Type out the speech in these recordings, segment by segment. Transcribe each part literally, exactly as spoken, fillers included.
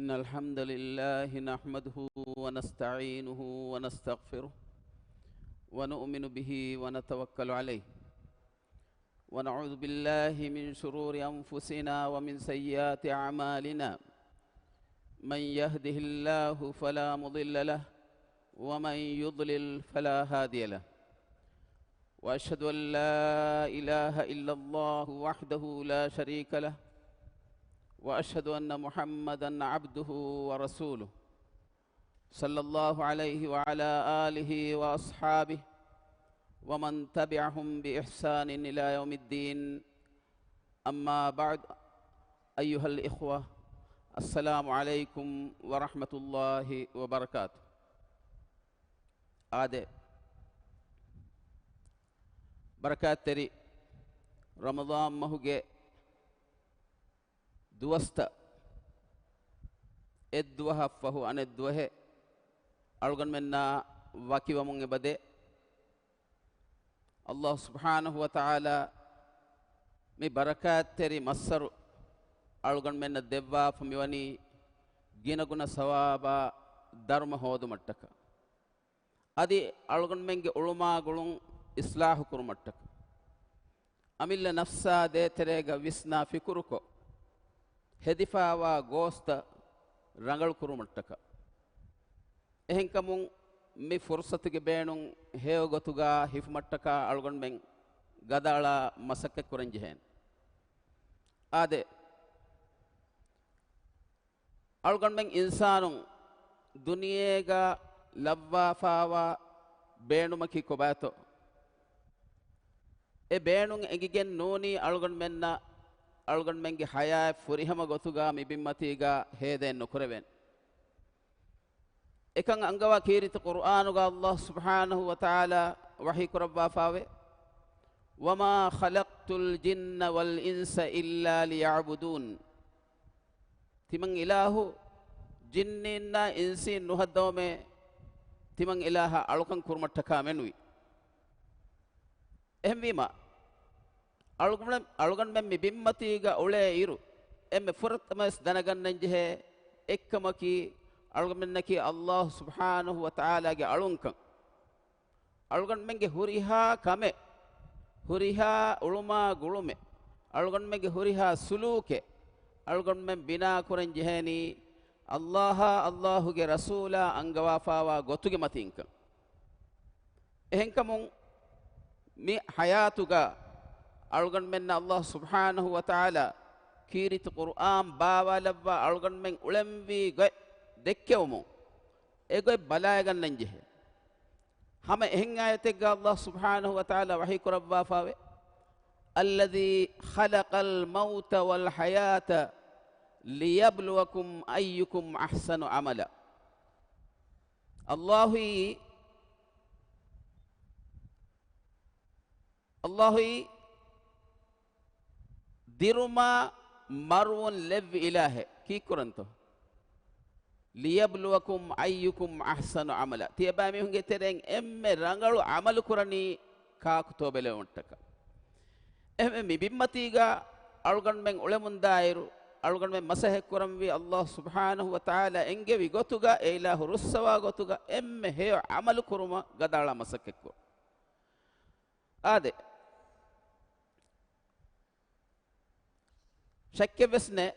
إن الحمد لله نحمده ونستعينه ونستغفره ونؤمن به ونتوكل عليه، ونعوذ بالله من شرور أنفسنا ومن سيئات أعمالنا. من يهده الله فلا مضل له، ومن يضلل فلا هادي له. وأشهد أن لا إله إلا الله وحده لا شريك له، وأشهد أن محمدا عبده ورسوله، صلى الله عليه وعلى آله وأصحابه ومن تبعهم بإحسان إلى يوم الدين. أما بعد، أيها الإخوة، السلام عليكم ورحمة الله وبركاته. އާދެ، ބަރަކާތްތެރި ރަމަޟާން މަހުގެ ދުވަސްތައް އެއްދުވަހަށްފަހު އަނެއްދުވަހެއް އަޅުގަނޑުމެންނާ ވަކިވަމުން އެބަދޭ. އައްލާހު ސުބްޙާނަހު ވަތަޢާލާ މި ބަރަކާތްތެރި މައްސަރު އަޅުގަނޑުމެންނަށް ދެއްވާފަ މިވަނީ ގިނަގުނަ ސަވާބާ ދަރުމަ ހޯދުމަށްޓަކާ. އަދި އަޅުގަނޑުމެންގެ އުޅުމާ ގުޅުން އިޞްލާޙު ކުރުމަށްޓަކާ. އަމިއްލަ ނަފްސާ ދޭތެރޭގަ ވިސްނާ ފިކުރުކޮށް، ހެދިފާވާ ގޯސްތައް ރަނގަޅު ކުރުމަށްޓަކާ. އެހެންކަމުން މި ފުރުޞަތުގެ ބޭނުން ހެޔޮ ގޮތުގަ ހިފުމަށްޓަކާ އަޅުގަނޑުމެން ގަދައަޅާ މަސައްކަތް ކުރަން ޖެހޭނެ. އާދެ، އަޅުގަނޑުމެން އިންސާނުން ދުނިޔޭގަ ލައްވާފާވާ ބޭނުމަކީ ކޮބާތޯ؟ އެ ބޭނުން އެނގިގެން ނޫނީ އަޅުގަނޑުމެންނަށް އަޅުގަނޑުމެންގެ ޙަޔާތް ފުރިހަމަ ގޮތުގަ މި ބިންމަތީގަ ހޭދައެއް ނުކުރެވޭނެ. އެކަން އަންގަވާ ކީރިތި ޤުރުއާނުގަ އައްލާހު ސުބްޙާނަހު ވަތަޢާލާ ވަޙީ ކުރައްވާފާވޭ، وما خلقت الجن والإنس إلا ليعبدون. ތިމަން އިލާހު ޖިންނީންނާ އިންސީން ނުހައްދަވަމޭ، ތިމަން އިލާހަށް އަޅުކަން ކުރުމަށްޓަކާ މެނުވީ. އެހެންވީމަ، އަޅުގަނޑު-، އަޅުގަނޑުމެން މި ބިންމަތީގަ އުޅޭ އިރު، އެންމެ ފުރަތަމަވެސް ދަނަގަންނަންޖެހޭ އެއްކަމަކީ، އަޅުގަނޑުމެންނަކީ އައްލާހު ސުބްޙާނަހު ވަތަޢާލާގެ އަޅުންކަން. އަޅުގަނޑުމެންގެ ހުރިހާ ކަމެއް، ހުރިހާ އުޅުމާ ގުޅުމެއް، އަޅުގަނޑުމެންގެ ހުރިހާ ސުލޫކެއް، އަޅުގަނޑުމެން ބިނާ ކުރަން ޖެހޭނީ، އައްލާހާ އައްލާހުގެ ރަސޫލާ އަންގަވާފާވާ ގޮތުގެ މަތީންކަން. އެހެންކަމުން، މި ޙަޔާތުގަ އަޅުގަނޑުމެންނަށް އައްލާހު ސުބްޙާނަހު ވަތަޢާލާ ކީރިތި ޤުރުއާން ބާވާލައްވާ އަޅުގަނޑުމެން އުޅެންވީ ގޮތް ދެއްކެވުމުން، އެ ގޮތް ބަލާގަންނަން ޖެހޭ. ހަމަ އެހެން އާޔަތެއްގަ އައްލާހު ސުބްޙާނަހު ވަތަޢާލާ ވަޙީ ކުރައްވާފާވޭ، الذي خلق الموت والحياة ليبلوكم أيكم أحسن عملا. އައްލާހުއީ، އައްލާހުއީ ދިރުމާ މަރުވުން ލެއްވި އިލާހެއް. ކީއްކުރަންތޯ؟ ليبلوكم أيكم أحسن عملا. ތިޔަބައިމީހުންގެ ތެރެއިން އެންމެ ރަނގަޅު ޢަމަލު ކުރަނީ ކާކުތޯ ބެލެވުމަށްޓަކާ. އެހެންވެ، މި ބިންމަތީގަ އަޅުގަނޑުމެން އުޅެމުންދާއިރު، އަޅުގަނޑުމެން މަސައްކަތް ކުރަންވީ އައްލާހު ސުބްޙާނަހު ވަތަޢާލާ އެންގެވި ގޮތުގަ، އެ އިލާހު ރުއްސަވާ ގޮތުގަ އެންމެ ހެޔޮ ޢަމަލު ކުރުމަށް ގަދައަޅާ މަސައްކަތްކޮށް. އާދެ، ޝައްކެއްވެސް ނެތް،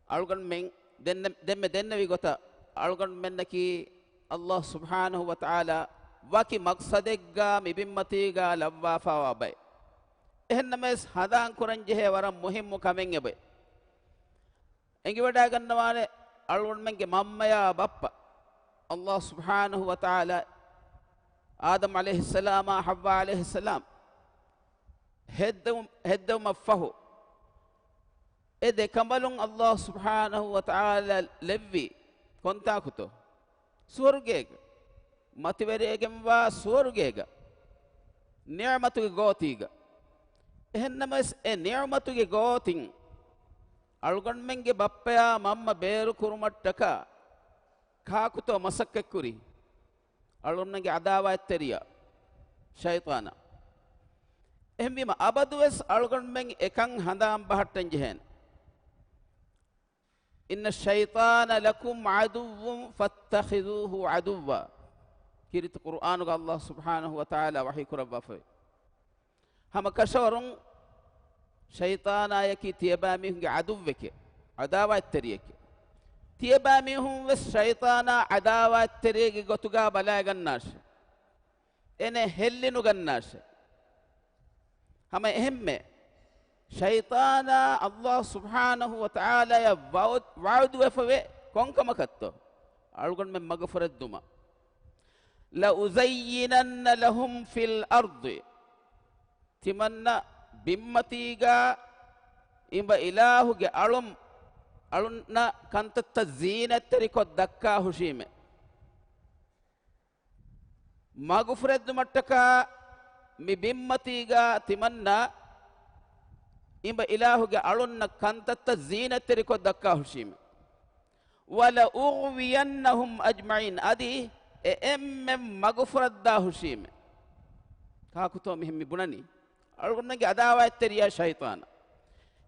އަޅުގަނޑުމެން ދެންނެ-، ދެންމެ ދެންނެވި ގޮތަށް އަޅުގަނޑުމެންނަކީ އައްލާހު ސުބްޙާނަހު ވަތަޢާލާ ވަކި މަޤްޞަދެއްގަ މި ބިންމަތީގަ ލައްވާފާވާ ބައެއް. އެހެންނަމަވެސް ހަނދާން ކުރަން ޖެހޭ ވަރަށް މުހިއްމު ކަމެއް އެބައި. އެނގިވަޑައިގަންނަވާނެ، އަޅުގަނޑުމެންގެ މަންމަޔާ ބައްޕަ، އައްލާހު ސުބްޙާނަހު ވަތަޢާލާ އާދަމް ޢަލައިހިއްސަލާމާ ޙައްވާ ޢަލައިހިއްސަލާމް ހެއްދެވު-، ހެއްދެވުމަށްފަހު، އެ ދެ ކަނބަލުން އައްލާހު ސުބްޙާނަހު ވަތަޢާލާ ލެއްވީ ކޮންތާކުތޯ؟ ސުވަރުގޭގަ. މަތިވެރިވެގެންވާ ސުވަރުގޭގަ، ނިޢުމަތުގެ ގޯތީގަ. އެހެންނަމަވެސް، އެ ނިޢުމަތުގެ ގޯތިން އަޅުގަނޑުމެންގެ ބައްޕަޔާ މަންމަ ބޭރުކުރުމަށްޓަކާ ކާކުތޯ މަސައްކަތްކުރީ؟ އަޅުގަނޑުމެންގެ ޢަދާވާތްތެރިޔާ، ޝައިޠާނާ. އެހެންވީމަ، އަބަދުވެސް އަޅުގަނޑުމެން އެކަން ހަނދާން ބަހައްޓަން ޖެހޭނެ. إن الشيطان لكم عدو فاتخذوه عدوا. ކީރިތި ޤުރުއާނުގަ ﷲ ސުބްޙާނަހޫ ވަތަޢާލާ ވަޙީ ކުރައްވާފައި. ހަމަ ކަށަވަރުން ޝައިޠާނާޔަކީ ތިޔަބައިމީހުންގެ ޢަދުއްވެކެ، ޢަދާވާތްތެރިއެކެ. ތިޔަބައިމީހުން ވެސް ޝައިޠާނާ ޢަދާވާތްތެރިއެއްގެ ގޮތުގަ ބަލައިގަންނާށެ. އޭނަ ހެއްލިނުގަންނާށެ. ހަމަ އެހެންމެ، ޝައިޠާނާ ﷲ ސުބްޙާނަހޫ ވަތަޢާލާޔަށް ވަޢުދު، ވަޢުދުވެފަވޭ ކޮންކަމަކަށްތޯ؟ އަޅުގަނޑުމެން މަގުފުރެއްދުމަށް. لأزينن لهم في الأرض. ތިމަންނަ ބިންމަތީގަ އިބަ އިލާހުގެ އަޅުން، އަޅުންނަށް ކަންތައްތައް ޒީނަތްތެރިކޮށް ދައްކާ ހުށީމެ. މަގުފުރެއްދުމަށްޓަކާ މި ބިންމަތީގަ ތިމަންނަ އިބަ އިލާހުގެ އަޅުންނަށް ކަންތައްތައް ޒީނަތްތެރިކޮށް ދައްކާ ހުށީމެ. ولأغوينهم أجمعين. އަދި އެ އެންމެން މަގުފުރައްދާ ހުށީމެ. ކާކުތޯ މިހެން މި ބުނަނީ؟ އަޅުގަނޑުމެންގެ އަދާވާތްތެރިޔާ ޝައިޠާނަށް.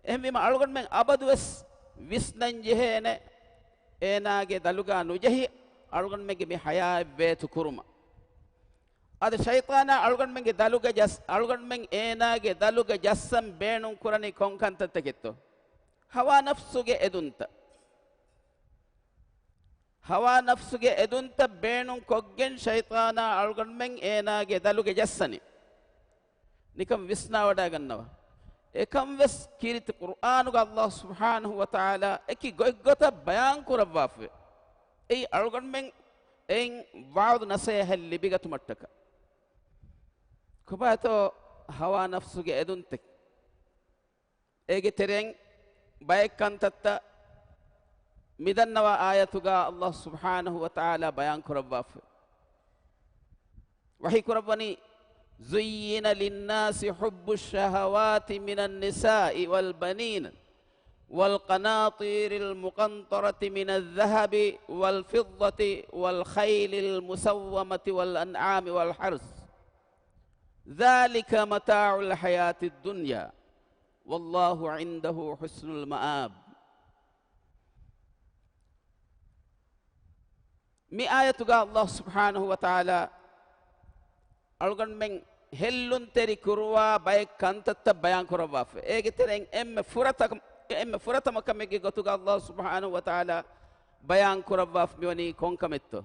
އެހެންވީމަ އަޅުގަނޑުމެން އަބަދުވެސް ވިސްނަން ޖެހޭނެ އޭނާގެ ދަލުގާ ނުޖެހި، އަޅުގަނޑުމެންގެ މި ޙަޔާތް ވޭތު ކުރުމަށް. އަދި ޝައިޠާނާ އަޅުގަނޑުމެންގެ ދަލުގަ ޖަސް، އަޅުގަނޑުމެން އޭނާގެ ދަލުގަ ޖައްސަން ބޭނުން ކުރަނީ ކޮން ކަންތައްތަކެއްތޯ؟ ހަވާ ނަފްސުގެ އެދުންތައް. ހަވާ ނަފްސުގެ އެދުންތައް ބޭނުން ކޮށްގެން ޝައިޠާނާ އަޅުގަނޑުމެން އޭނާގެ ދަލުގަ ޖައްސަނީ. ނިކަން ވިސްނާވަޑައިގަންނަވާ. އެކަން ވެސް ކީރިތި ޤުރްއާނުގަ ﷲ ސުބްޙާނަހޫ ވަތަޢާލާ އެކި ގޮތްގޮތަށް ބަޔާން ކުރައްވާފައި. އެއީ އަޅުގަނޑުމެން އެއިން ވަޢުދު ނަޞޭޙަތް ލިބިގަތުމަށްޓަކާ. ކޮބާތޯ ހަވާ ނަފްސުގެ އެދުންތައް؟ އޭގެ ތެރެއިން ބައެއް ކަންތައްތައް މިދަންނަވާ އާޔަތުގަ ﷲ ސުބްޙާނަހޫ ވަތަޢާލާ ބަޔާން ކުރައްވާފަ. ވަޙީ ކުރައްވަނީ، زين للناس حب الشهوات من النساء والبنين والقناطير المقنطرة من الذهب والفضة والخيل المسومة والأنعام والحرث ذلك متاع الحياة الدنيا والله عنده حسن المآب. މި އާޔަތުގަ ﷲ ސުބްޙާނަހޫ ވަތަޢާލާ އަޅުގަނޑުމެން ހެއްލުންތެރި ކުރުވާ ބައެއް ކަންތައްތައް ބަޔާން ކުރައްވާފަ. އޭގެ ތެރެއިން އެންމެ ފުރަތަމަ، އެންމެ ފުރަތަމަ ކަމެއްގެ ގޮތުގަ ﷲ ސުބްޙާނަހޫ ވަތަޢާލާ ބަޔާން ކުރައްވާފަ މިވަނީ ކޮން ކަމެއްތޯ؟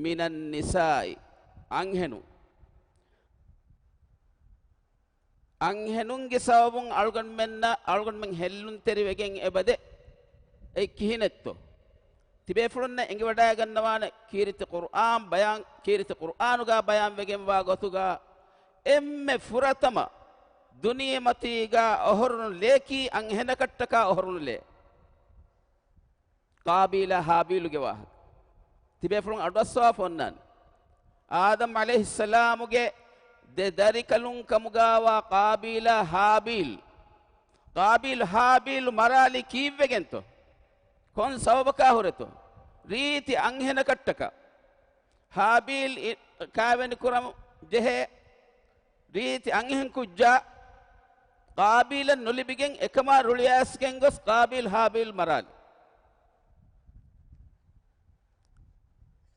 މިނައްނިސާއި، އަންހެނުން. އަންހެނުންގެ ސަބަބުން އަޅުގަނޑުމެންނަށް، އަޅުގަނޑުމެން ހެއްލުންތެރިވެގެން އެބަދޭ. އެއީ ކިހިނެއްތޯ؟ ތިބޭފުޅުންނަށް އެނގިވަޑައިގަންނަވާނެ ކީރިތި ޤުރްއާން ބަޔާން، ކީރިތި ޤުރްއާނުގަ ބަޔާންވެގެންވާ ގޮތުގަ އެންމެ ފުރަތަމަ ދުނިޔެމަތީގަ އޮހޮރުނު ލެޔަކީ އަންހެނަކަށްޓަކާ އޮހޮރުނު ލެޔެއް. ޤާބީލާ ހާބީލުގެ ވާހަކަ. ތިބޭފުޅުން އަޑުއައްސަވާފަ އޮންނާނެ. އާދަމް ޢަލައިހިއްސަލާމުގެ ދެ ދަރިކަލުން ކަމުގާވާ ޤާބީލާ ހާބީލް. ޤާބީލް ހާބީލް މަރާލީ ކީއްވެގެންތޯ؟ ކޮން ސަބަބަކާ ހުރެތޯ؟ ރީތި އަންހެނަކަށްޓަކާ. ހާބީލް އި-، ކާވެނި ކުރަމު ޖެހޭ ރީތި އަންހެން ކުއްޖާ ޤާބީލަށް ނުލިބިގެން އެކަމާ ރުޅިއައިސްގެން ގޮސް ޤާބީލް ހާބީލް މަރާލި.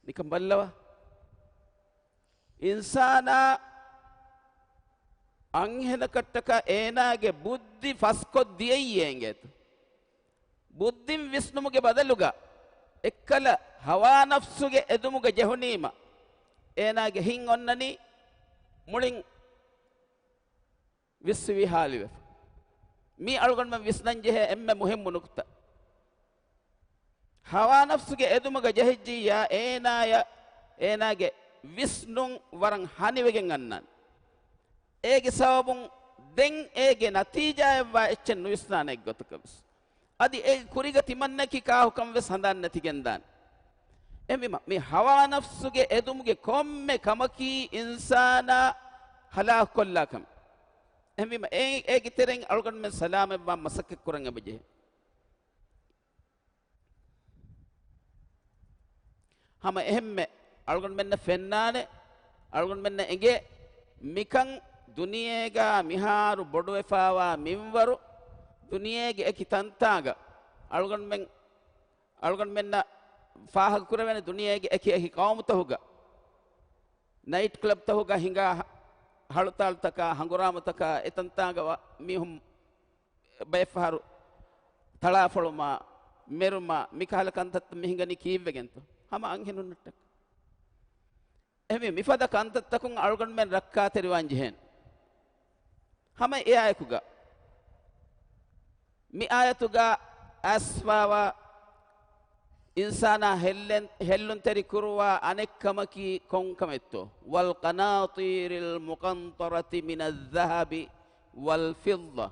ނިކަން ބައްލަވާ. އިންސާނާ އަންހެނަކަށްޓަކާ އޭނާގެ ބުއްދި ފަސްކޮށް ދިޔައީ އެނގޭތަ؟ ބުއްދިން ވިސްނުމުގެ ބަދަލުގަ އެއްކަލަ ހަވާ ނަފްސުގެ އެދުމުގަ ޖެހުނީމަ، އޭނާގެ ހިތް އޮންނަނީ މުޅިން ވިއްސިވި ހާލިވެފަ. މީ އަޅުގަނޑުމެން ވިސްނަންޖެހޭ އެންމެ މުހިއްމު ނުކުތާ. ހަވާ ނަފްސުގެ އެދުމުގަ ޖެހިއްޖިއްޔާ އޭނާޔަށް، އޭނާގެ ވިސްނުން ވަރަށް ހަނިވެގެން އަންނާނެ. އޭގެ ސަބަބުން ދެން އޭގެ ނަތީޖާއެއްވާ އެއްޗެއް ނުވިސްނާނެ އެއްގޮތަކަށް ވެސް. އަދި އޭގެ ކުރީގަ ތިމަންނައަކީ ކާކުކަން ވެސް ހަނދާން ނެތިގެންދާނެ. އެހެންވީމަ، މި ހަވާ ނަފްސުގެ އެދުމުގެ ކޮންމެ ކަމަކީ އިންސާނާ ހަލާކުކޮށްލާ ކަމެއް. އެހެންވީމަ، އޭ، އޭގެ ތެރެއިން އަޅުގަނޑުމެން ސަލާމަތްވާން މަސައްކަތްކުރަން އެބަޖެހޭ. ހަމަ އެހެންމެ އަޅުގަނޑުމެންނަށް ފެންނާނެ، އަޅުގަނޑުމެންނަށް އެނގޭ، މިކަން ދުނިޔޭގަ މިހާރު ބޮޑުވެފާވާ މިންވަރު، ދުނިޔޭގެ އެކި ތަންތާގަ އަޅުގަނޑުމެން، އަޅުގަނޑުމެންނަށް ފާހަގަ ކުރެވޭނެ ދުނިޔޭގެ އެކި އެކި ޤައުމުތަހުގަ، ނައިޓް ކްލަބްތަހުގަ ހިނގާ ހަ-، ހަޅުތާޅުތަކާ، ހަނގުރާމަތަކާ، އެތަންތާނގަ ވަ-، މީހުން ބައެއްފަހަރު ތަޅާފޮޅުމާ، މެރުމާ، މިކަހަލަ ކަންތައްތައް މި ހިނގަނީ ކީއްވެގެންތޯ؟ ހަމަ އަންހެނުންނަށްޓަކާ. އެހެންވީ، މިފަދަ ކަންތައްތަކުން އަޅުގަނޑުމެން ރައްކާތެރިވާން ޖެހޭނެ. ހަމަ އެއާއެކުގަ، މި އާޔަތުގަ އައިސްފާވާ އިންސާނާ ހެއްލެން-، ހެއްލުންތެރި ކުރުވާ އަނެއްކަމަކީ ކޮންކަމެއްތޯ؟ وَالْقَنَاطِيرِ الْمُقَنْطَرَةِ مِنَ الذَّهَبِ وَالْفِضَّةِ.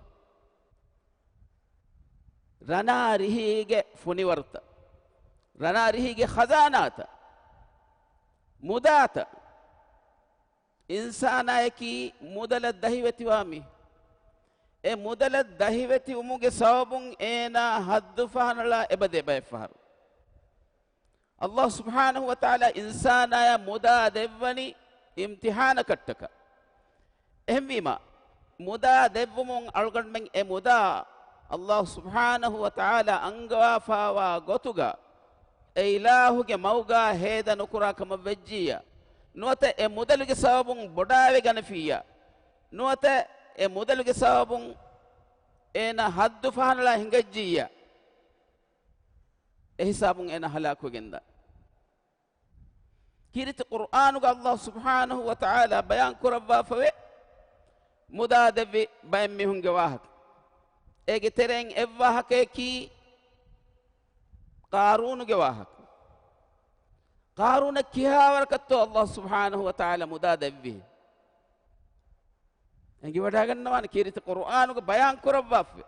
ރަނާ ރިހީގެ ފުނިވަރުތައް، ރަނާ ރިހީގެ ޚަޒާނާތައް، މުދާތައް. އިންސާނާޔަކީ މުދަލަށް ދަހިވެތިވާ މީ. އެ މުދަލަށް ދަހިވެތިވުމުގެ ސަބަބުން އޭނާ ހައްދު ފަހަނަޅާ އެބަދޭ ބައެއްފަހަރު. އައްލާހު ސުބްޙާނަހު ވަ ތަޢާލާ އިންސާނާޔަށް މުދާ ދެއްވަނީ އިމްތިޙާނަކަށްޓަކާ. އެހެންވީމާ، މުދާ ދެއްވުމުން އަޅުގަނޑުމެން އެ މުދާ އައްލާހު ސުބްޙާނަހު ވަ ތަޢާލާ އަންގަވާފާވާ ގޮތުގަ އެ އިލާހުގެ މަގުގަ ހޭދަ ނުކުރާ ކަމަށް ވެއްޖިއްޔާ، ނުވަތަ އެ މުދަލުގެ ސަބަބުން ބޮޑާވެގަނެފިއްޔާ، ނުވަތަ އެ މުދަލުގެ ސަބަބުން އޭނާ ހައްދު ފަހަނަޅާ ހިނގައްޖިއްޔާ، އެހިސާބުން އޭނާ ހަލާކުވެގެންދާނެ. ކީރިތި ޤުރްއާނުގަ އައްލާހު ސުބްޙާނަހު ވަ ތަޢާލާ ބަޔާން ކުރައްވާފަވޭ، މުދާ ދެއްވި ބައެއް މީހުންގެ ވާހަކަ. އޭގެ ތެރެއިން އެއްވާހަކަޔަކީ ޤާރޫނުގެ ވާހަކަ. ޤާރޫނަށް ކިހާވަރަކަށްތޯ އައްލާހު ސުބްޙާނަހު ވަ ތަޢާލާ މުދާ ދެއްވީ؟ އެނގިވަޑައިގަންނަވާނެ، ކީރިތި ޤުރުއާނުގަ ބަޔާން ކުރައްވާފަވޭ.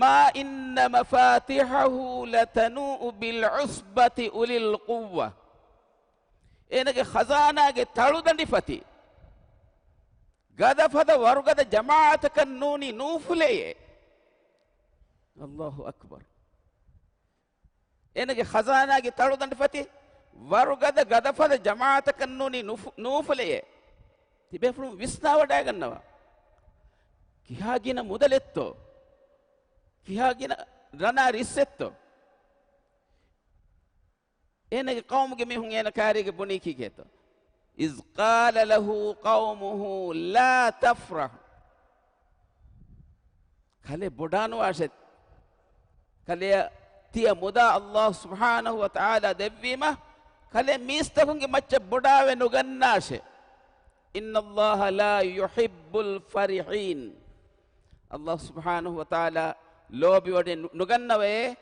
مَا إِنَّ مَفَاتِحَهُ لَتَنُوءُ بِالْعُصْبَةِ أُولِي الْقُوَّةِ. އޭނަގެ ޚަޒާނާގެ ތަޅުދަނޑި ފަތި ގަދަފަދަ ވަރުގަދަ ޖަމާޢަތަކަށް ނޫނީ ނޫފުލެޔޭ. އައްލާހު އަކްބަރު. އޭނަގެ ޚަޒާނާގެ ތަޅުދަނޑި ފަތި ވަރުގަދަ ގަދަފަދަ ޖަމާޢަތަކަށް ނޫނީ ނުފު-، ނޫފުލެޔޭ. ތިބޭފުޅުން ވިސްނާވަޑައިގަންނަވާ. ކިހާ ގިނަ މުދަލެއްތޯ؟ ކިހާ ގިނަ ރަނާ ރިއްސެއްތޯ؟ އޭނަގެ ޤައުމުގެ މީހުން އޭނަ ކާރީގަ ބުނީ ކީކޭތޯ؟ إِذْ قَالَ لَهُ قَوْمُهُ لَا تَفْرَحْ. ކަލޭ ބޮޑާނުވާށޭ. ކަލެޔަށް ތިޔަ މުދާ އައްލާހު ސުބްޙާނަހު ވަ ތަޢާލާ ދެއްވީމަ، ކަލޭ މީސްތަކުންގެ މައްޗަށް ބޮޑާވެ ނުގަންނާށޭ. إِنَّ اللَّهَ لَا يُحِبُّ الْفَرِحِينَ. އައްލާހު ސުބްޙާނަހު ވަ ތަޢާލާ ލޯބިވަޑައެއް ނު-، ނުގަންނަވައޭ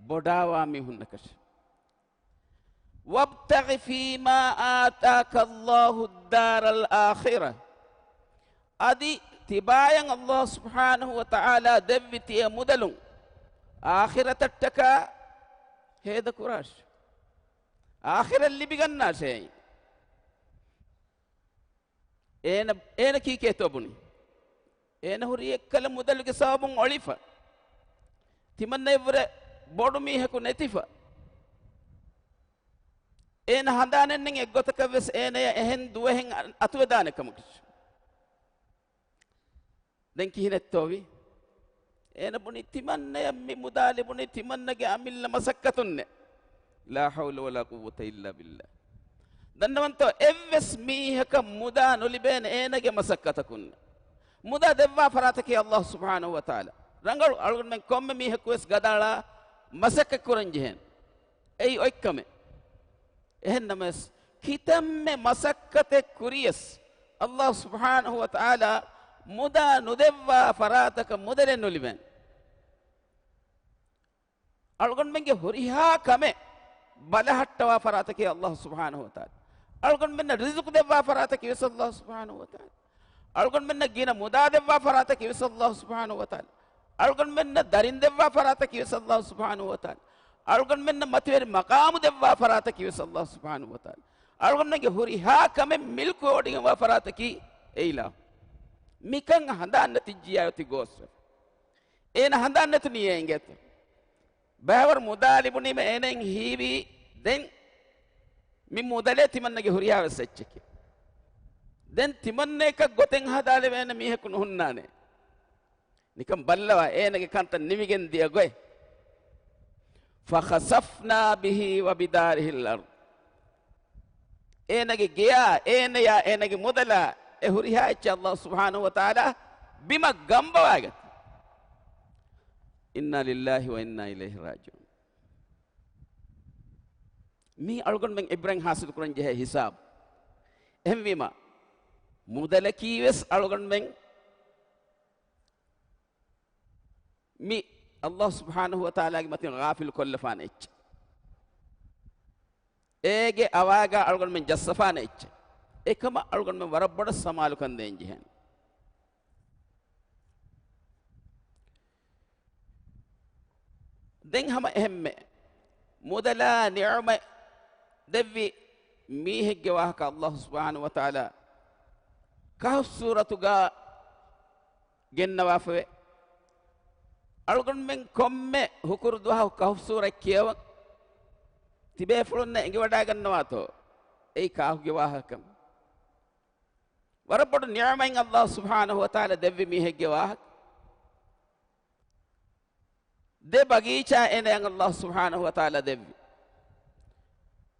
ބޮޑާވާ މީހުންނަކަށް. وَابْتَغِ فِيمَا آتَاكَ اللَّهُ الدَّارَ الْآخِرَةَ. އަދި ތިބާޔަށް އައްލާހު ސުބްޙާނަހު ވަ ތަޢާލާ ދެއްވި ތިޔަ މުދަލުން އާޚިރަތަށްޓަކާ ހޭދަކުރާށި. އާޚިރަތް ލިބިގަންނާށޭ. އޭނަ، އޭނަ ކީކޭތޯ ބުނީ؟ އޭނަ ހުރީ އެއްކަލަ މުދަލުގެ ސަބަބުން އޮޅިފަ. ތިމަންނައަށްވުރެ ބޮޑު މީހަކު ނެތިފަ. އޭނަ ހަނދާނެއްނެތް އެއްގޮތަކަށްވެސް އޭނަޔަށް އެހެން ދުވަހެއް އަ-، އަތުވެދާނެ ކަމަކަށް. ދެން ކިހިނެއްތޯވީ؟ އޭނަ ބުނީ ތިމަންނަޔަށް މި މުދާ ލިބުނީ ތިމަންނަގެ އަމިއްލަ މަސައްކަތުންނޭ. لا حول ولا قوة إلا بالله. ދަންނަވަންތޯ، އެއްވެސް މީހަކަށް މުދާ ނުލިބޭނެ އޭނަގެ މަސައްކަތަކުން. މުދާ ދެއްވާ ފަރާތަކީ އައްލާހު ސުބްޙާނަހު ވަ ތަޢާލާ. ރަނގަޅު އަޅުގަނޑުމެން ކޮންމެ މީހަކުވެސް ގަދައަޅާ މަސައްކަތް ކުރަން ޖެހޭނެ. އެއީ އޮތްކަމެއް. އެހެންނަމަވެސް، ކިތަންމެ މަސައްކަތެއް ކުރިޔަސް، އައްލާހު ސުބްޙާނަހު ވަ ތަޢާލާ މުދާ ނުދެއްވާ ފަރާތަކަށް މުދަލެއް ނުލިބޭނެ. އަޅުގަނޑުމެންގެ ހުރިހާ ކަމެއް ބަލަހައްޓަވާ ފަރާތަކީ އައްލާހު ސުބްޙާނަހު ވަ ތަޢާލާ. އަޅުގަނޑުމެންނަށް ރިޒުޤު ދެއްވާ ފަރާތަކީ ވެސް އައްލާހު ސުބްޙާނަހު ވަ ތަޢާލާ. އަޅުގަނޑުމެންނަށް ގިނަ މުދާ ދެއްވާ ފަރާތަކީ ވެސް އައްލާހު ސުބްޙާނަހު ވަ ތަޢާލާ. އަޅުގަނޑުމެންނަށް ދަރިން ދެއްވާ ފަރާތަކީ ވެސް އައްލާހު ސުބްޙާނަހު ވަ ތަޢާލާ. އަޅުގަނޑުމެންނަށް މަތިވެރި މަޤާމު ދެއްވާ ފަރާތަކީ ވެސް އައްލާހު ސުބްޙާނަހު ވަ ތަޢާލާ. އަޅުގަނޑުމެންގެ ހުރިހާ ކަމެއް މިލްކުވެވޮޑިގެންވާ ފަރާތަކީ އެ އިލާހު. މިކަން ހަނދާން ނެތިއްޖިއްޔާ އޮތީ ގޯސްވެފަ. އޭނަ ހަނދާން ނެތުނީ އެ އިނގޭތަ؟ ބައިވަރު މުދާ ލިބުނީމަ އޭނައަށް ހީވީ، ދެން މި މުދަލޭ ތިމަންނަގެ ހުރިހާވެސް އެއްޗެކޭ. ދެން ތިމަންނައަކަށް ގޮތެއް ހަދާލެވޭނެ މީހަކު ނުހުންނާނެ. ނިކަން ބައްލަވާ، އޭނަގެ ކަންތައް ނިމިގެން ދިޔަ ގޮތް. فخسفنا به وبداره الأرض. އޭނަގެ ގެޔާ، އޭނަޔާ، އޭނަގެ މުދަލާ، އެ ހުރިހާ އެއްޗެއް ﷲ ސުބްޙާނަހޫ ވަތަޢާލާ ބިމަށް ގަނބަވާގަތީ. إنا لله وإنا إليه راجعون. މީ އަޅުގަނޑުމެން އިބްރަތް ހާސިލުކުރަން ޖެހޭ ހިސާބު. އެހެންވީމަ، މުދަލަކީވެސް އަޅުގަނޑުމެން މި ﷲ ސުބްޙާނަހޫ ވަތަޢާލާގެ މަތިން ޣާފިލު ކޮށްލަފާނެ އެއްޗެއް. އޭގެ އަވާގާ އަޅުގަނޑުމެން ޖައްސަފާނެ އެއްޗެއް. އެކަމަށް އަޅުގަނޑުމެން ވަރަށް ބޮޑަށް ސަމާލުކަން ދޭން ޖެހޭނެ. ދެން ހަމަ އެހެންމެ މުދަލާ ނިޢުމަތް ދެއްވި މީހެއްގެ ވާހަކަ ﷲ ސުބްޙާނަހޫ ވަތަޢާލާ ކަހުފް ސޫރަތުގަ ގެންނަވާފަވޭ. އަޅުގަނޑުމެން ކޮންމެ ހުކުރު ދުވަހަކު ކަހުފް ސޫރަތް ކިޔަވަން ތިބޭފުޅުންނަށް އެނގިވަޑައިގަންނަވާތޯ އެއީ ކާކުގެ ވާހަކަ؟ ވަރަށް ބޮޑު ނިޢުމަތް ﷲ ސުބްޙާނަހޫ ވަތަޢާލާ ދެއްވި މީހެއްގެ ވާހަކަ. ދެ ބަގީޗާ އޭނަޔަށް ﷲ ސުބްޙާނަހޫ ވަތަޢާލާ ދެއްވި.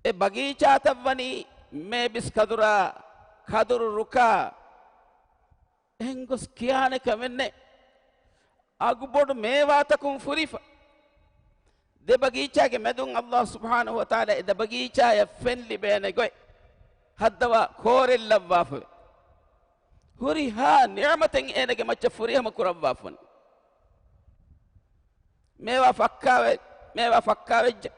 އެ ބަގީޗާތައް ވަނީ މޭބިސް ކަދުރާ، ކަދުރު ރުކާ، އެހެން ގޮސް ކިޔާނެ ކަމެއް ނެތް. އަގުބޮޑު މޭވާތަކުން ފުރިފަ. ދެ ބަގީޗާގެ މެދުން ﷲ ސުބްޙާނަހޫ ވަތަޢާލާ އެ ދެ ބަގީޗާޔަށް ފެން ލިބޭނެ ގޮތް ހައްދަވާ ކޯރެއް ލައްވާފަވޭ. ހުރިހާ ނިޢުމަތެއް އޭނަގެ މައްޗަށް ފުރިހަމަ ކުރައްވާފަވަނީ. މޭވާ ފައްކާވެ، މޭވާ ފައްކާވެއްޖެ.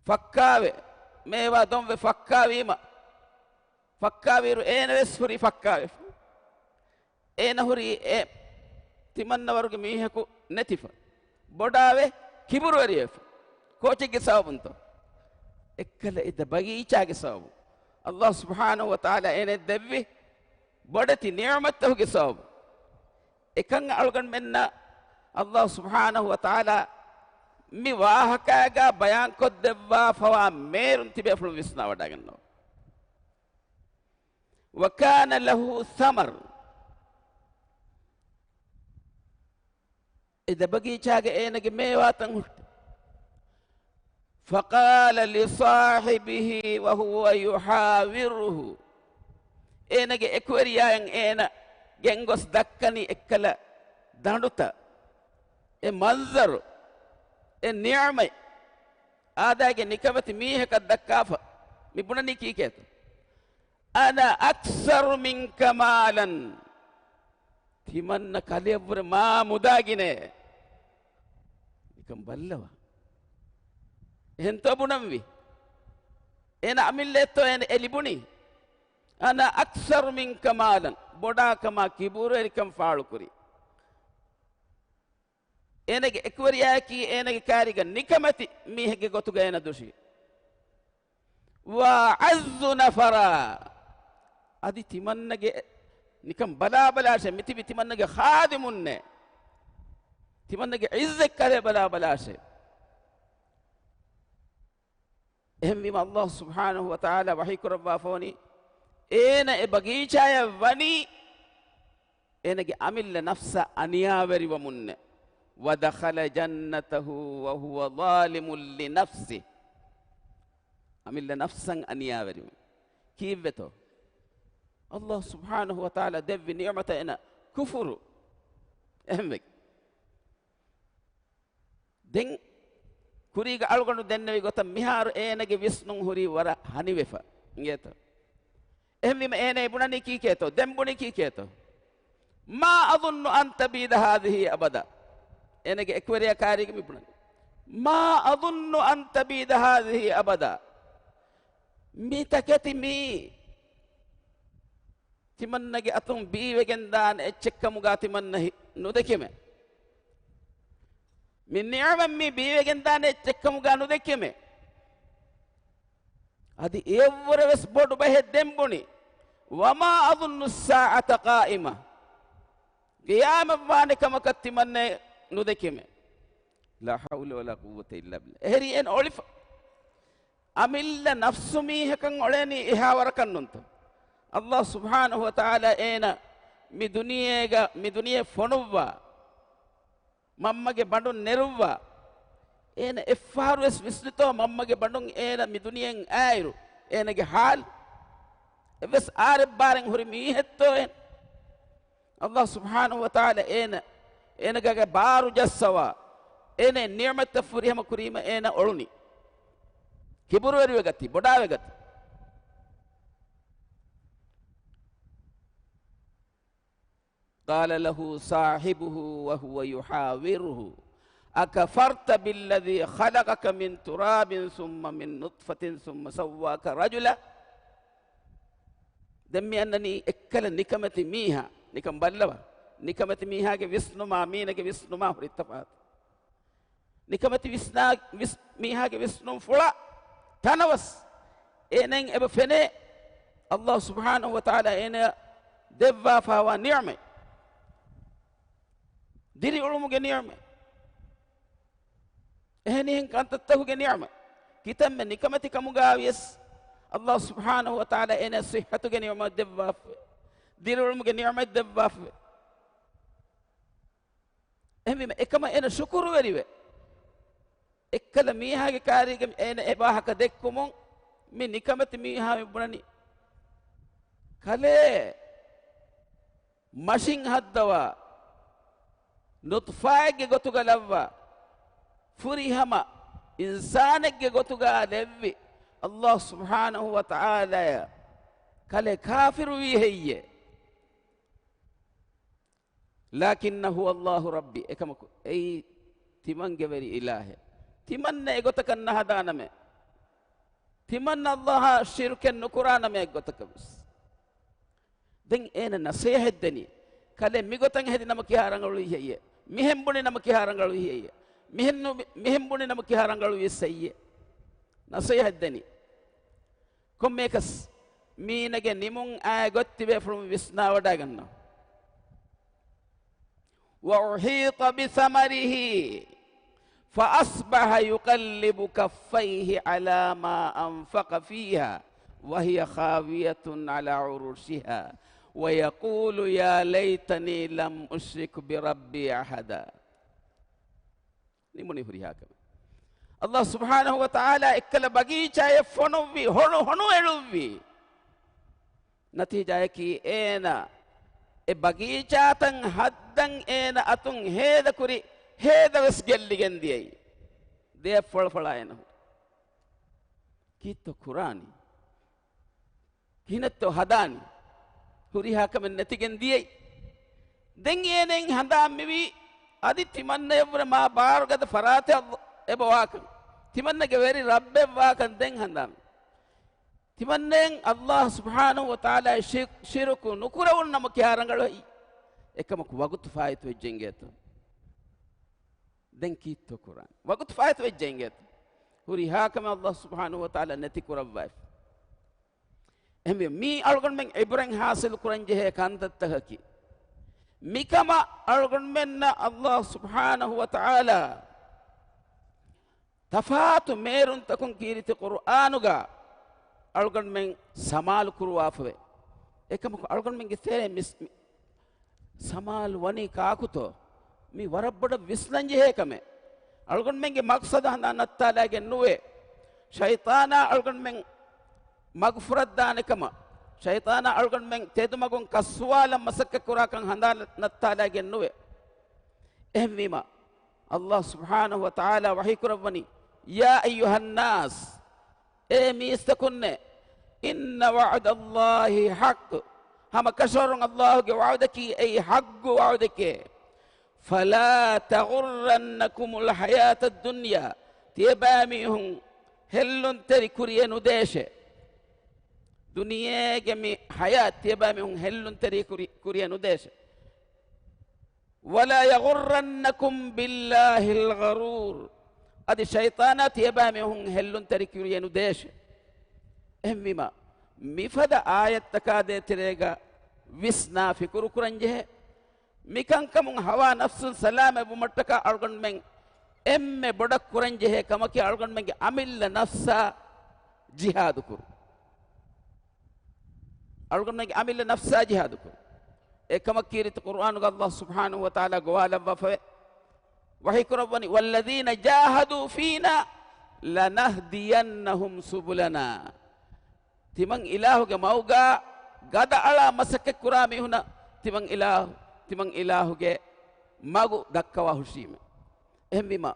ފައްކާވެ، މޭވާ ދޮންވެ ފައްކާވީމަ، ފައްކާވިއިރު އޭނަވެސް ހުރީ ފައްކާވެފަ. އޭނަ ހުރީ އެ ތިމަންނަވަރުގެ މީހަކު ނެތިފަ. ބޮޑާވެ، ކިބުރުވެރިވެފަ. ކޯޗެއްގެ ސަބަބުންތޯ؟ އެއްކަލަ އެ ދެ ބަގީޗާގެ ސަބަބުން. ﷲ ސުބްޙާނަހޫ ވަތަޢާލާ އޭނައަށް ދެއްވި ބޮޑެތި ނިޢުމަތްތަކުގެ ސަބަބުން. އެކަން އަޅުގަނޑުމެންނަށް ﷲ ސުބްޙާނަހޫ ވަތަޢާލާ މި ވާހަކައިގާ ބަޔާންކޮށްދެއްވާފަވާ މޭރުން ތިބޭފުޅުން ވިސްނާވަޑައިގަންނަވާ. وكان له ثمر. އެ ދެ ބަގީޗާގެ އޭނަގެ މޭވާތައް ހުއްޓި. فقال لصاحبه وهو يحاوره. އޭނަގެ އެކުވެރިޔާއަށް އޭނަ ގެންގޮސް ދައްކަނީ އެއްކަލަ ދަނޑުތައް، އެ މަންޒަރު، އެ ނިޢުމަތް، އާދައިގެ ނިކަމެތި މީހަކަށް ދައްކާފަ، މި ބުނަނީ ކީކޭތޯ؟ أنا أكثر منك مالا. ތިމަންނަ ކަލެއަށްވުރެ މާ މުދާ ގިނައޭ. ނިކަން ބައްލަވާ. އެހެންތޯ ބުނަންވީ؟ އޭނަ އަމިއްލައެއްތޯ އޭނަ އެ ލިބުނީ؟ أنا أكثر منك مالا. ބޮޑާކަމާ ކިބުރުވެރިކަން ފާޅުކުރީ. އޭނަގެ އެކުވެރިޔާއަކީ އޭނަގެ ކާރިގަ ނިކަމެތި މީހެއްގެ ގޮތުގަ އޭނަ ދުށީ. وأعز نفرا. އަދި ތިމަންނަގެ ނިކަން ބަލާބަލާށޭ، މިތިބި ތިމަންނަގެ ޚާދިމުންނޭ. ތިމަންނަގެ ޢިއްޒަތް ކަލޭ ބަލާބަލާށޭ. އެހެންވީމަ ﷲ ސުބްޙާނަހޫ ވަތަޢާލާ ވަޙީކުރައްވާފަވަނީ، އޭނަ އެ ބަގީޗާޔަށް ވަނީ، އޭނަގެ އަމިއްލަ ނަފްސަށް އަނިޔާވެރިވަމުންނެ. ودخل جنته وهو ظالم لنفسه. އަމިއްލަ ނަފްސަށް އަނިޔާވެރިވުން. ކީއްވެތޯ؟ ﷲ ސުބްޙާނަހޫ ވަތަޢާލާ ދެއްވި ނިޢުމަތަށް އޭނަ ކުފުރު. އެހެންވެ. ދެން ކުރީގަ އަޅުގަނޑު ދެންނެވި ގޮތަށް މިހާރު އޭނަގެ ވިސްނުން ހުރީ ވަރަށް ހަނިވެފަ އިނގޭތޯ. އެހެންވީމަ އޭނަ ބުނަނީ ކީކޭތޯ؟ ދެން ބުނީ ކީކޭތޯ؟ ما أظن أن تبيد هذه أبدا. އޭނަގެ އެކުވެރިޔާ ކާރީގަ މި ބުނަނީ، ما أظن أن تبيد هذه أبدا. މި ތަކެތި މީ ތިމަންނަގެ އަތުން ބީވެގެން ދާނެ އެއްޗެއްކަމުގާ ތިމަންނަ ހި-، ނުދެކެމެ. މި ނިޢުމަތް މީ ބީވެގެން ދާނެ އެއްޗެއްކަމުގާ ނުދެކެމެ. އަދި އެއަށްވުރެ ވެސް ބޮޑު ބަހެއް ދެން ބުނި، وما أظن الساعة قائمة. ޤިޔާމަތް ވާނެ ކަމަކަށް ތިމަންނަ ނުދެކެމެ. لا حول ولا قوة إلا بالله. އެހެރީ އޭނަ އޮޅިފަ. އަމިއްލަ ނަފްސު މީހަކަށް އޮޅޭނީ އެހާ ވަރަކަށް ނޫންތަ؟ ﷲ ސުބްޙާނަހޫ ވަތަޢާލާ އޭނަ މި ދުނިޔޭގަ، މި ދުނިޔެ ފޮނުއްވާ، މަންމަގެ ބަނޑުން ނެރުއްވާ، އޭނަ އެއްފަހަރުވެސް ވިސްނިތޯ މަންމަގެ ބަނޑުން އޭނަ މި ދުނިޔެއިން އައިރު އޭނަގެ ހާލު؟ އެއްވެސް އާރެއްބާރެއް ހުރި މީހެއްތޯ އޭނަ؟ އައްލާހު ސުބްޙާނަހު ވަތަޢާލާ އޭނަ، އޭނަގެ ބާރު ޖައްސަވާ، އޭނަ ނިޢުމަތްތައް ފުރިހަމަ ކުރީމަ އޭނަ އޮޅުނީ. ކިބުރުވެރިވެގަތީ، ބޮޑާވެގަތީ. قال له صاحبه وهو يحاوره أكفرت بالذي خلقك من تراب ثم من نطفة ثم سواك رجلا. ދެން މި އަންނަނީ އެއްކަލަ ނިކަމެތި މީހާ، ނިކަން ބައްލަވާ. ނިކަމެތި މީހާގެ ވިސްނުމާ މީނަގެ ވިސްނުމާ ހުރި ތަފާތު. ނިކަމެތި ވިސްނާ-، ވިސް-، މީހާގެ ވިސްނުން ފުޅާ ތަނަވަސް އޭނައިން އެބަ ފެނޭ، އައްލާހު ސުބްޙާނަހު ވަތަޢާލާ އޭނަޔަށް ދެއްވާފާވާ ނިޢުމަތް، ދިރިއުޅުމުގެ ނިޢުމަތް. އެހެނިހެން ކަންތައްތަކުގެ ނިޢުމަތް. ކިތަންމެ ނިކަމެތި ކަމުގަވިޔަސް، އައްލާހު ސުބްޙާނަހު ވަތަޢާލާ އޭނަޔަށް ޞިއްޙަތުގެ ނިޢުމަތް ދެއްވާފަވޭ. ދިރިއުޅުމުގެ ނިޢުމަތް ދެއްވާފަވޭ. އެހެންވީމަ، އެކަމަށް އޭނަ ޝުކުރުވެރިވެ، އެއްކަލަ މީހާގެ ކާރީގަ އޭނަ އެ ވާހަކަ ދެއްކުމުން، މި ނިކަމެތި މީހާ މި ބުނަނީ، ކަލޭ މަށިން ހައްދަވާ، ނުޠްފާއެއްގެ ގޮތުގަ ލައްވާ، ފުރިހަމަ އިންސާނެއްގެ ގޮތުގަ ލެއްވި އައްލާހު ސުބްޙާނަހު ވަތަޢާލާޔަށް ކަލޭ ކާފިރުވީ ހެއްޔޭ؟ لكن هو الله ربي، އެކަމަކު އެއީ ތިމަންގެ ވެރި އިލާހެއް. ތިމަންނަ އެގޮތަކަށް ނަހަދާނަމޭ. ތިމަންނަ އައްލާހާ ޝިރުކެއް ނުކުރާނަމޭ އެއްގޮތަކަށް ވެސް. ދެން އޭނަ ނަޞޭޙަތް ދެނީ، ކަލޭ މިގޮތަށް ހެދި ނަމަ ކިހާ ރަނގަޅުވީ ހެއްޔޭ؟ މިހެން ބުނި ނަމަ ކިހާ ރަނގަޅުވީ ހެއްޔޭ؟ މިހެން ނު-، މިހެން ބުނި ނަމަ ކިހާ ރަނގަޅުވީސް ހެއްޔޭ؟ ނަޞޭޙަތް ދެނީ. ކޮންމެއަކަސް މީނަގެ ނިމުން އައި ގޮތް ތިބޭފުޅުން ވިސްނާވަޑައިގަންނަވާ. وأحيط بثمره فأصبح يقلب كفيه على ما أنفق فيها وهي خاوية على عروشها ويقول يا ليتني لم أشرك بربي أحدا. ނިމުނީ ހުރިހާ ކަމެއް. އައްލާހު ސުބްޙާނަހު ވަތަޢާލާ އެއްކަލަ ބަގީޗާއެއް ފޮނުއްވި، ހޮނު ހޮނު އެޅުއްވި. ނަތީޖާއަކީ އޭނާ އެ ބަގީޗާތައް ހައްދަން އޭނަ އަތުން ހޭދަކުރި، ހޭދަވެސް ގެއްލިގެން ދިޔައީ. ދެއަތް ފަޅަފަޅާ އޭނަ ހުރި. ކީއްތޯ ކުރާނީ؟ ކިހިނެއްތޯ ހަދާނީ؟ ހުރިހާ ކަމެއް ނެތިގެން ދިޔައީ. ދެން އޭނައިން ހަނދާން މިވީ، އަދި ތިމަންނަޔަށްވުރެ މާ ބާރުގަދަ ފަރާތެއް އެބަ ވާކަން، ތިމަންނަގެ ވެރި ރައްބެއް ވާކަން ދެން ހަނދާން. ތިމަންނައިން އައްލާހު ސުބްޙާނަހު ވަތަޢާލާ ޝި-، ޝިރުކު ނުކުރެވުނު ނަމަ ކިހާ ރަނގަޅުވީ؟ އެކަމަކު ވަގުތު ފާއިތުވެއްޖެ އިނގޭތޯ. ދެން ކީއްތޯ ކުރާނީ؟ ވަގުތު ފާއިތުވެއްޖެ އިނގޭތޯ. ހުރިހާ ކަމެއް އައްލާހު ސުބްޙާނަހު ވަތަޢާލާ ނެތި ކުރައްވައިފި. އެހެންވެ، މީ އަޅުގަނޑުމެން އިބްރަތް ހާސިލް ކުރަންޖެހޭ ކަންތައްތަކަކީ. މިކަމަށް އަޅުގަނޑުމެންނަށް އައްލާހު ސުބްޙާނަހު ވަތަޢާލާ ތަފާތު މޭރުންތަކުން ކީރިތި ޤުރުއާނުގަ އަޅުގަނޑުމެން ސަމާލު ކުރުވާފަވޭ. އެކަމަކު އަޅުގަނޑުމެންގެ ތެރޭ މިސް-، މި-، ސަމާލު ވަނީ ކާކުތޯ؟ މީ ވަރަށް ބޮޑަށް ވިސްނަންޖެހޭ ކަމެއް. އަޅުގަނޑުމެންގެ މަޤްޞަދު ހަނދާން ނައްތާލައިގެން ނުވޭ. ޝައިޠާނާ އަޅުގަނޑުމެން މަގުފުރައްދާނެ ކަމަށް، ޝައިޠާނާ އަޅުގަނޑުމެން ތެދުމަގުން ކައްސުވާލަން މަސައްކަތް ކުރާކަން ހަނދާން ނައްތާލައިގެން ނުވޭ. އެހެންވީމަ، އައްލާހު ސުބްޙާނަހު ވަތަޢާލާ ވަޙީ ކުރައްވަނީ، يا أيها الناس، އޭ މީސްތަކުންނޭ، إن وعد الله حق، ހަމަ ކަށަވަރުން އައްލާހުގެ ވަޢުދަކީ އެއީ ޙައްޤު ވަޢުދެކޭ. فلا تغرنكم الحياة الدنيا، ތިޔަބައިމީހުން ހެއްލުންތެރި ކުރިޔަށް ނުދޭށޭ. ދުނިޔޭގެ މި ޙަޔާތް ތިޔަބައިމީހުން ހެއްލުންތެރި ކުރި-، ކުރިޔަށް ނުދޭށޭ. ولا يغرنكم بالله الغرور، އަދި ޝައިޠާނާ ތިޔަބައިމީހުން ހެއްލުންތެރި ކުރިޔަށް ނުދޭށޭ. އެހެންވީމަ، މިފަދަ އާޔަތްތަކާ ދޭތެރޭގަ ވިސްނާ ފިކުރު ކުރަންޖެހޭ. މިކަންކަމުން ހަވާ ނަފްސުން ސަލާމަތް ވުމަށްޓަކާ އަޅުގަނޑުމެން އެންމެ ބޮޑަށް ކުރަންޖެހޭ ކަމަކީ އަޅުގަނޑުމެންގެ އަމިއްލަ ނަފްސާ ޖިހާދު ކުރުން. އަޅުގަނޑުމެންގެ އަމިއްލަ ނަފްސާ ޖިހާދު ކުރުން. އެކަމަށް ކީރިތި ޤުރުއާނުގަ އައްލާހު ސުބްޙާނަހު ވަތަޢާލާ ގޮވާލައްވާފަވޭ. ވަޙީކުރައްވަނީ، "والذين جاهدوا فينا لنهدينهم سبلنا." ތިމަން އިލާހުގެ މަގުގަ ގަދައަޅާ މަސައްކަތްކުރާ މީހުނަށް ތިމަން އިލާހު، ތިމަން އިލާހުގެ މަގު ދައްކަވާ ހުށީމެ. އެހެންވީމަ،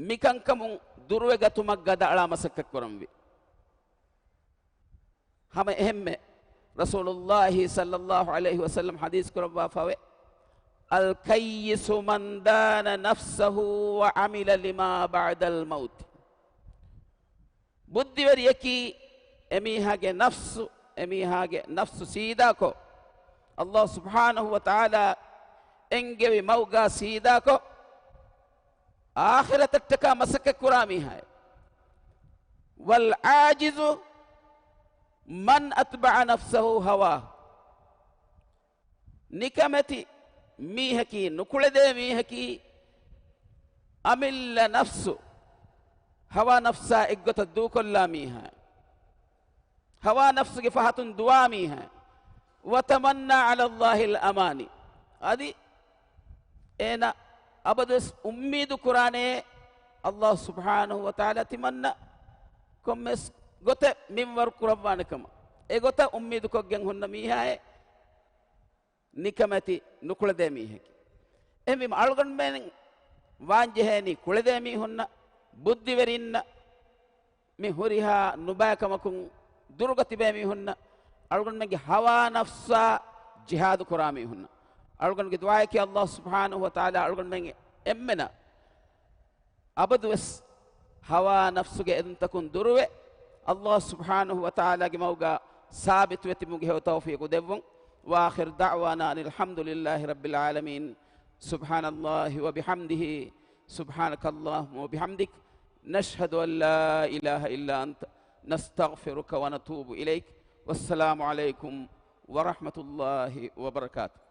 މިކަންކަމުން ދުރުވެގަތުމަށް ގަދައަޅާ މަސައްކަތްކުރަންވީ. ހަމަ އެހެންމެ، ރަސޫލުﷲ ޞައްލަﷲ ޢަލައިހި ވަސައްލަމް ޙަދީޘް ކުރައްވާފަވޭ، "الكيس من دان نفسه وعمل لما بعد الموت." ބުއްދިވެރިޔަކީ އެމީހާގެ ނަފްސު، އެމީހާގެ ނަފްސު ސީދާކޮށް، ﷲ ސުބްޙާނަހޫ ވަތަޢާލާ އެންގެވި މަގުގަ ސީދާކޮށް، އާޚިރަތަށްޓަކާ މަސައްކަތްކުރާ މީހާއެއް. "والعاجز من أتبع نفسه هواه." ނިކަމެތި މީހަކީ، ނުކުޅެދޭ މީހަކީ، އަމިއްލަ ނަފްސު، ހަވާ ނަފްސާ އެއްގޮތަށް ދޫކޮށްލާ މީހާ، ހަވާ ނަފްސުގެ ފަހަތުން ދުވާ މީހާ. "وتمنى على الله الأماني." އަދި އޭނަ އަބަދުވެސް އުއްމީދު ކުރާނެ، ﷲ ސުބްޙާނަހޫ ވަތަޢާލާ ތިމަންނަ ކޮންމެސް ގޮތެއް މިންވަރު ކުރައްވާނެ ކަމަށް. އެގޮތަށް އުއްމީދުކޮށްގެން ހުންނަ މީހާއެއް ނިކަމެތި ނުކުޅެދޭ މީހެކޭ. އެހެންވީމަ، އަޅުގަނޑުމެން ވާންޖެހޭނީ ކުޅެދޭ މީހުންނަށް، ބުއްދިވެރިންނަށް، މި ހުރިހާ ނުބައިކަމަކުން ދުރުގަ ތިބޭ މީހުންނަށް އަޅުގަނޑުމެންގެ ހަވާ ނަފްސާ ޖިހާދު ކުރާ މީހުންނަށް. އަޅުގަނޑުގެ ދުޢާއަކީ، ﷲ ސުބްޙާނަހޫ ވަތަޢާލާ އަޅުގަނޑުމެން އެންމެނަށް އަބަދުވެސް ހަވާ ނަފްސުގެ އެދުންތަކުން ދުރުވެ، ﷲ ސުބްޙާނަހޫ ވަތަޢާލާގެ މަގުގަ ސާބިތުވެ ތިބުމުގެ ހެޔޮ ތައުފީޤު ދެއްވުން. وآخر دعوانا أن الحمد لله رب العالمين. سبحان الله وبحمده، سبحانك اللهم وبحمدك، نشهد أن لا إله إلا أنت، نستغفرك ونتوب إليك. والسلام عليكم ورحمة الله وبركاته.